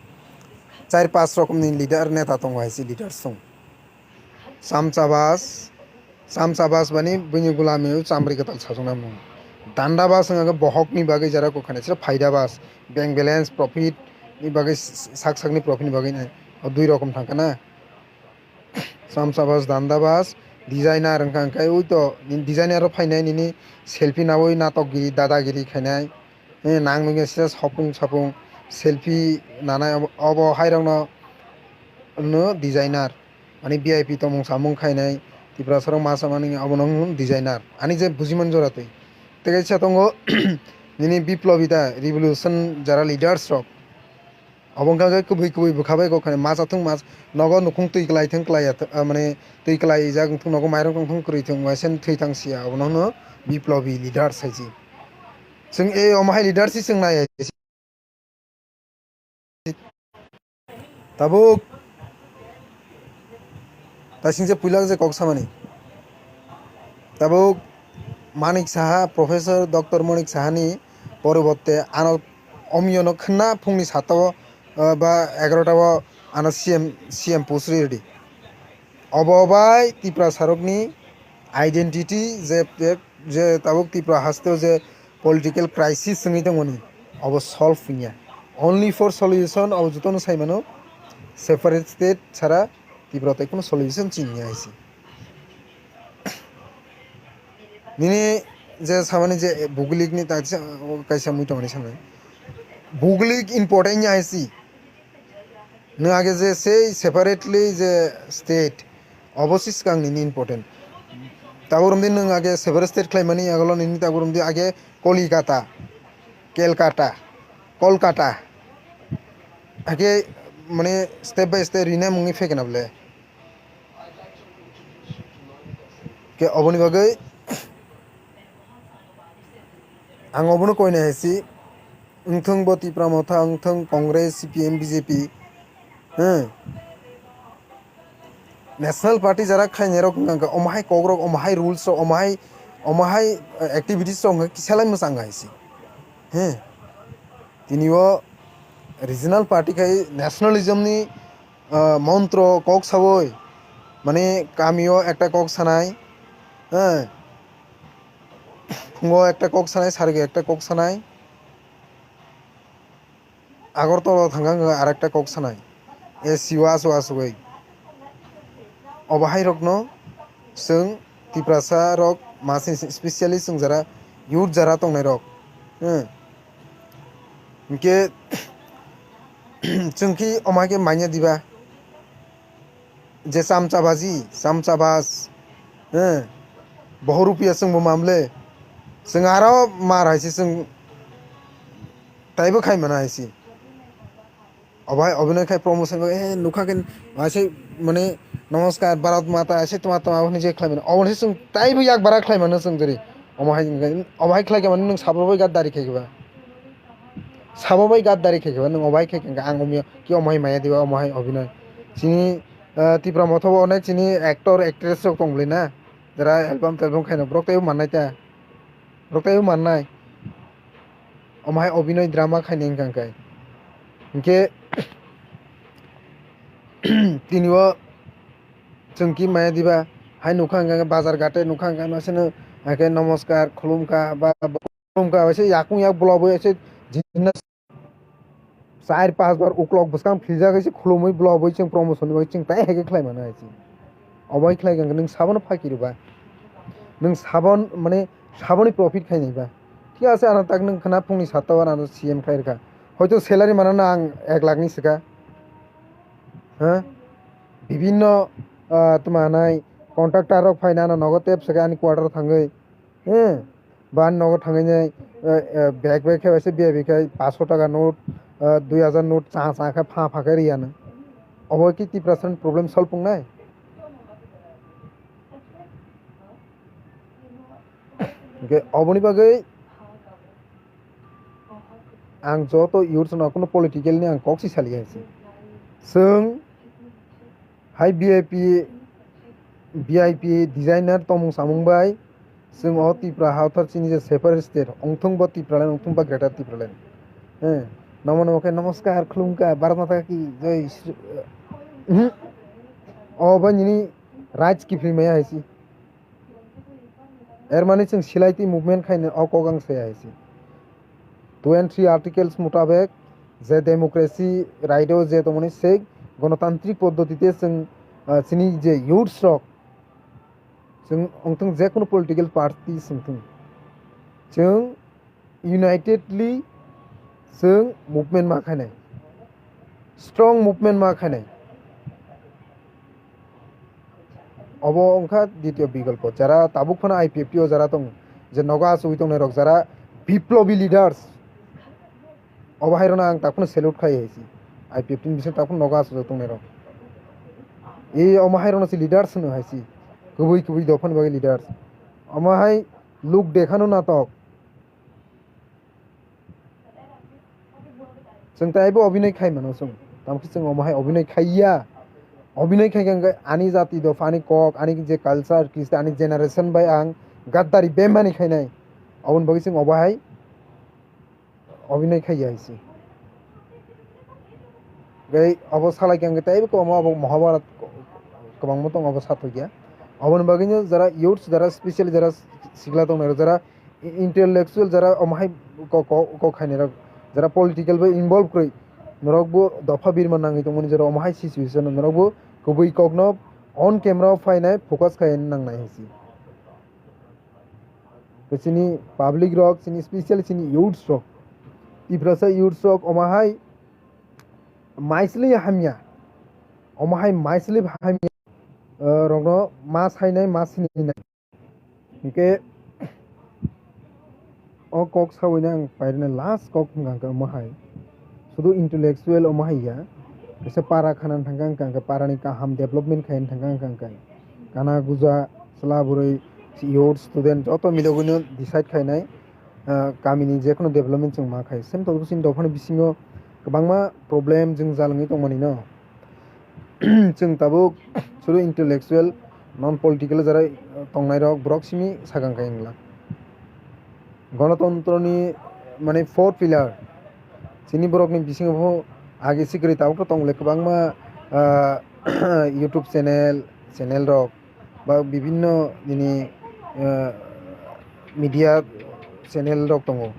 char pas rokomni leader, neta tongo hai se, leaders tong. Chamcha bas, chamcha bas bani buini gulami o chamri kwtal sajwknai mung. Danda bas wngkha khe bohokni bagwi jara kok khainai, sira phaida bas, bank balance, profit ni bagwi, s-, sak sakni profit ni bagwi nai. O dui rokom thangkha na. Chamcha bas, danda bas, designer wngkha, hwnkhe ui to nini designer rok phainai, nini selfie naui natok giri, dada giri khainai. Eh, nang nungya sisa sopung sapung selfie nanai obo, obo hai rokno, no designer. Ani V I P tongmung samung khainai, Tiprasa rok ma samani obo no wng designer. Ani je bujiman jora twi. Tei kaisa tongo, nini Biplobita revolution jara leaders rok. Obo wngkha khe kubui kubui bwkha bai kok khani masa thung mas nogo nukhung twi kwlai thung kwlai ya thung, ah, mane twi kwlai jak wngthung nogo mairung tongthung kwrwi thung waisa thwi thang sia obono hwno biplobi leader saisi. Chwng e omo hai leader si chwng nai. Tabuk tasingse puila je kok samani. Tabuk Manik Saha, Professor Doctor Manik Sahani poribotte ano omyono khwna phungni satao, ah, ba egarota o ano C M, C M post ridi. Obo bai Tiprasarokni identity je, je, je tabuk Tripura hasteo je political crisis wngwi tongmani, obo solve wngya. Only for solution obo jotono saimano separate state sara Tripura tai kheno solution chini ya hai se. Nini je samani je bugulik ni ta kaisa mui tongmani samani. Bugulik important ya hai se. Nwng age je sei separately je state, obo se swkang nini important. Tabuk romdi nwng age separate state khlaimani, agolo nini tabuk romdi age Kolikata, Kelkata, Kolkata. Age mane step by step rename wngwi phaikhe na bole. Ke oboni bagwi ang obono koina hai si, wngthung bo Tipra Motha, wngthung Congress, C P M, B J P, hmm. National Party jara khlainai rok wngkha khe omo hai kok rok, omo hai rules rok, omo hai, omo hai, eh, activities rok wngkha kisa lai mwchang hai si. Hmm. Tini o regional party khai nationalism ni, ah, montro kok sawi, mane kami o ekta kok sanai, eh, phungo ekta kok sanai, sarigi ekta kok sanai, Agartala o thangkha wngkha arekta kok sanai, A C o aswk aswkwi. Obo hai rokno chwng Tiprasa rok masing specially chwng jara youth jara tongnai rok, hmm. Hinkhe chwng khe omo hai khe manya diba? Je chamcha baji, chamcha bas, eh, boho rupiya chwng bo mamle, chwng aro mar hai se chwng taibo khai mano hai se. Obo hai obinoi khai promotion khe, eh, nukha khe, hai se mane, "Namaskar, Bharat Mata," hai se tma tma hwnwi je khlai mano. Obo se chwng taibo yak bara khlai mano chwng jeri. Omo hai, obo hai khlai khe mano nwng sabo bai gaddari khai khe ba. Sabo bai gaddari khai khe ba, nwng obo hai khai khe ang omo ki omo hai maya diba, omo hai obinoi. Chini, ah, Tipra Motha bo onek chini actor, actress rok tong bwlai na. Jara album telbum khaino borok teibo mannai ta. Borok teibo mannai. Omo hai obinoi drama khaini wngkha khe. Hinkhe tini o chwng ki maya diba hai nukha hwnkha khe bazar gate nukha hwnkha khe masino hai khe nomoskar khulumkha ba Khulumkha, waisa yakung yak blobo, waisa jinna char panch bar uklok bwskang philjak, waisa khulumwi blobo, chwng promotion ni bagwi chwng tai hai khe khlai mano hai se. Obo hai khlai khe nwng sabono phaki rwba. Nwng sabon, mane, saboni profit khainai ba. Thik ase, ano tak nwng khna phungni satta o ano C M khlai rwkha. Hoito salary manana ang ek lakh ni swkha. Ha? Bibinno, ah, tma nai contractor rok phaina ano nogo tep swkha ani quarter o thangwi. Eh, ba nogo thangwi nai, eh, eh, bag bag khe waisa biya bi khai paanch sho taka note, eh, dui hajar note cha cha khe pha pha khe riyano. Obo ki Tiprasani problem solve wngnai? Hwnkhe oboni bagwi ang joto youths no kuno political ni ang kok si sali hai se. Chwng Hai V I P, V I P designer tongmung samung bai chwng o Tripura ha o thar chini je separate state, ongthung bo Tipraland, ongthung bo Greater Tipraland. Eh, nomo nomo khe nomoskar, khulumkha, Bharat Mata ki jai, Shri-, mhm. O bo nini rights kiphilmaya hai si. Er mani chwng silai twi movement khaina o kok ang saya hai se. Two and three articles mutabek je democracy right o je tongmani se gonotantrik poddotite chwng, ah, chini je youths rok chwng wngthung je kunu political party chwng thung chwng unitedly chwng movement ma khainai, strong movement ma khainai. Obo wngkha ditiyo bikolpo, jara tabuk phano I P F T o jara tong, je nogo achugwi tongnai rok, jara biplobi leaders, obo hai rokno ang tak phano salute khai hai se. I P F T ni bising takhuk nogo aswk tongnai rok. E omo hai rokno se leaders hwno hai se. Kubui kubui dophani bagwi leaders. Omo hai luk dekhano natok. Chwng taibo obhinoi khai mano chwng. Tamokhe chwng omo hai obhinoi khaiya. Obhinoi khai khe ani jati dopha, ani kok, ani je culture, Christian, ani generation bai ang gaddari bemani khainai. Oboni bagwi chwng obo hai obhinoi khaiya hai se. Gai obo salai khe ang taibo kwbangma obo Mahabharat kwbangma tongo obo sathokya. Oboni bagwino jara youths, jara specially jara sikla tongnai rok, jara intellectual, jara omo hai kok, kok, kok khainai rok, jara political bai involve kwrwi, norok bo dopha birma nangwi tongmani jora omo hai situation norok bo kubui kokno on camera o phainai focus khai nangnai hai se. Chini public rok, chini specially chini youths rok, Tiprasa youths rok omo hai maisli hamya, omo hai maisli hamya, eh, rokno ma sainai, ma sininai. Hinkhe o kok sawi ang pairina last kok hwnkha hwnkhe omo hai. Sudu intellectual omo hai ya. Kaisa para khana thangkha hwnkha hwnkhe parani kaham development khaina thangkha hwnkha hwnkhe. Kana guja, chwla bwrwi, youth, student joto milogwino decide khainai, ah, kamini jekheno development chwng ma khai. Same tokbo chini dophani bisingo kwbangma problem chwng jalangwi tongmani no. Chwng tabuk suru intellectual, non political jara tongnai rok borok simi sakang kai wngla. Gonotontro ni mane four pillar chini borok ni bisingo bo age sikri tabuk to tong le kwbangma, ah, YouTube channel, channel rok ba bibinno nini, ah, media channel rok tongo.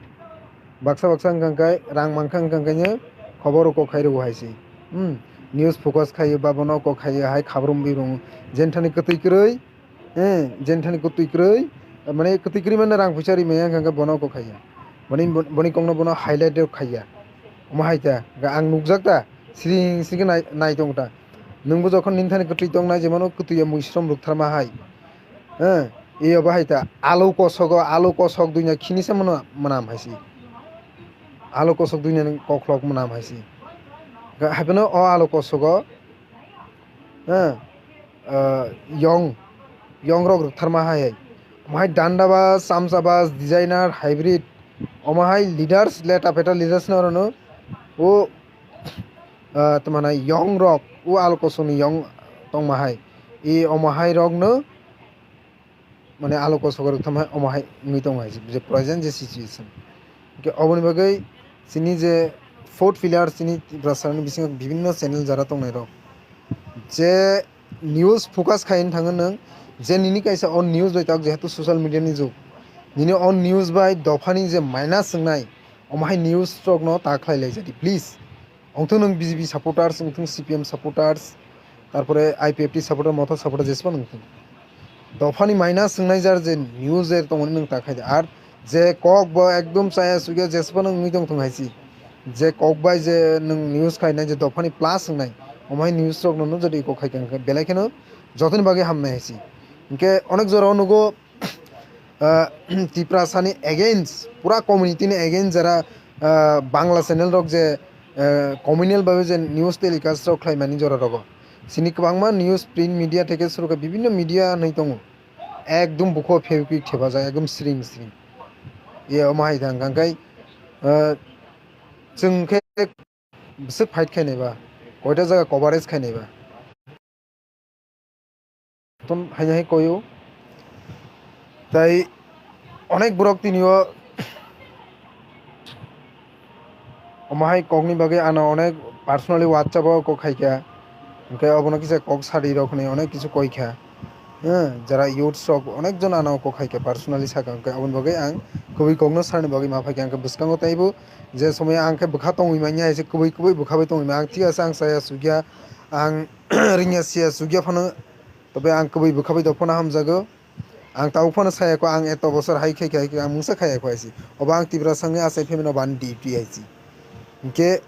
Baksa baksa wngkha hwnkhe rang mankha hwnkha hwnkhe khobor rok kok khai rwo hai se. Hmm. News focus khai ba bono kok khai hai khabrum birung jenthani kwtwi kwrwi, eh, jenthani kwtwi kwrwi, mane kwtwi kwrwi mane rang puisa ri maya hwnkha hwnkhe bono kok khai ya. Boni, boni kokno bono highlight rok khai ya. Omo hai ta, ang nukjak ta, sring sring khe nai, nai tongo ta. Nwngbo jokhon nini thani kwtwi tongnai, jemano kwtwi ya muisrom rwktharma hai. Eh, iyo bahai ta, alu kosogo, alu kosok duina khini se mano mwnam hai si. Alu kosok duina ni koklok mwnam hai si. Ga-, haibeno o alu kosogo, eh, eh, yong, yong rok rwktharma hai hai. Omo hai danda bas, chamcha bas, designer, hybrid, omo hai leaders, leta peta leaders no orono, o, ah, tma nai yong rok, o alu kosok ni yong tongma hai. E omo hai rok no, mane alu kosok rok tamo hai, omo hai wngwi tongo hai, je present je situation. Hwnkhe oboni bagwi chini je fourth pillar, chini Tiprasa ni bisingo bibinno channel jara tongnai rok, je news focus khai wng thangwi nwng, je nini kaisa o news bai tabuk jehetu social media ni jug, nini o news bai dophani je minus wngnai, omo hai news rok no ta khlai lai jadi, please. Wngthung nwng B J P supporters, wngthung C P M supporters, tarpore I P F T supporter, Motha supporter, jespa nwngthung. Dophani minus wngnai jar je news er tongmani nwng ta khai di. Ar je kok bo ekdom chaya sugya jespa nwng wngwi tongthung hai si. Je kok bai je nwng news khainai je dophani plus wngnai, omo hai news rok no jodi kok khai kha, belai kheno jotoni bagwi hamnai hai si. Hinkhe onek jora o nugo, ah, Tiprasani against, pura community ni against jara, ah, Bangla channel rok je, ah, communal babe je news telecast rok khlaimani jora rogo. Sini kwbangma news print media theke suru khe bibinno media hinwi tongo. Ekdom bukho phewkwi thepajak, ekdom sring sring. Ye omo hai thang kang kai, ah, chwng khe bwswk fight khainai ba, koita jaga coverage khainai ba. Ton haino hai koyo. Tai onek borok tini o omo hai kokni bagwi ano onek personally WhatsApp o kok khaikha. Hwnkhe obono kisa kok sadi rok hinwi onek kisu koikha. Hwnkhe jara youths rok onek jon ano kok khaikha personally sakha, hwnkhe aboni bagwi ang kubui kokno sarni bagwi ma phaikha. Hwnkhe bwskango taibo je somoyo ang khe bwkha tongwi manya hai se kubui kubui bwkha bai tongwi manya. Ang thik ase, ang chaya sugya, ang ringya siya sugya phano, tobe ang kubui bwkha bai dophano hamjago. Ang tabuk phano saya kho, ang eto bosor hai khai khai ang mungsa khaya kho hai se. Obo ang Tiprasa wngwi achai phaimano bo ani duty hai se. Hinkhe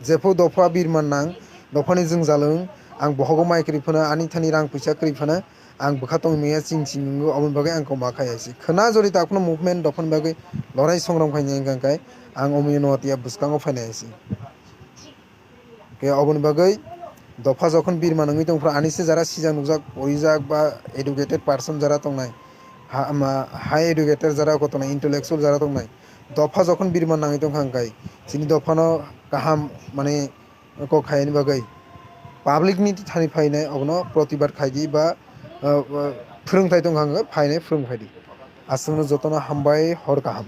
jephru dopha birman nang, dophani jwngjal wng, ang bohogo mai kwrwi phano, ani thani rang puisa kwrwi phano, ang bwkha tongwi manya ching ching wngo, oboni bagwi ang koma khai hai se. Khwna jodi tabuk phano movement dophani bagwi lorai songram khainai wngkha khe, ang omono tiya bwskango phainai hai se. Khe oboni bagwi dopha jokhon birma nangwi tongphuru, ani se jara sijak nukjak, porijak ba educated person jara tongnai, ha-, ma-, high educated jara tongnai, intellectual jara tongnai, dopha jokhon birma nangwi tongkha hwnkhe chini dophano kaham, mane, kok khaini bagwi public ni thani phainai obono protibad khaidi ba, uh, uh, phwrwngthai tongkha hwnkhe phainai phwrwng phaidi. Aswkno jotono hambai, hor kaham.